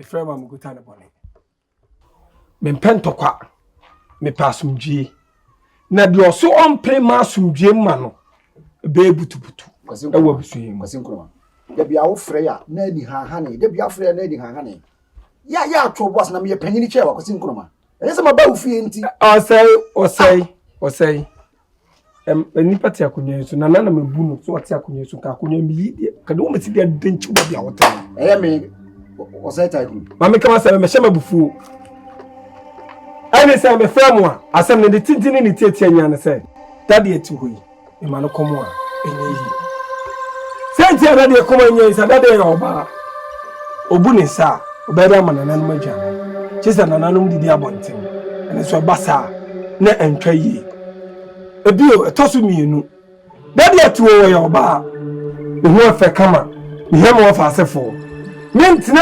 Mefrɛ ma mekuta ne bɔne. Mempɛ ntɔkwa, mepɛ asomdwie. Na deɛ ɔso ɔmpere ma asomdwie ma no, ɛbɛyɛ butubutu ɛwɔ abusua yi mu. Kwasi Nkrumah, dabi a wofrɛ a na ani hahane, dabi afrɛ a na ani hahane. Yɛ yɛ ato bo ase na meyɛ panyin kyɛ wa Kwasi Nkrumah. Ɛnyɛ sɛ maba wo fie nti. Ɔsɛe, ɔsɛe, ɔsɛe. Nipa te akonnwa yi so na nana mebu no so ɔte akonnwa yi so nka akonnwa mi yi deɛ ka de wɔn ti deɛ de nkyi wɔ bi a wɔte no. Ɛyɛ me ɔsɛe tycoon. Maame kama sɛ mɛhyɛ m'abufuo. Ɛne sɛ mefrɛ mo a asɛm no de tenten ne ne tietia nyina ne sɛ dadeɛ te hɔ yi mema no kɔm a ɛnyɛ yie. Sɛ nti a dadeɛ kɔm a ɛnyɛ yie sɛ dadeɛ yɛ ɔbaa obu ne nsa a ɔbɛyɛ de ama nananom aduane kye sɛ nananom didi abɔnten ɛno nso ɛba saa na ɛntwa yie. Ebio ɛtɔ so mmienu dadeɛ te hɔ wɔyɛ ɔbaa ne ho ɛfɛ kama mehia ma wɔfa asefoɔ mentena.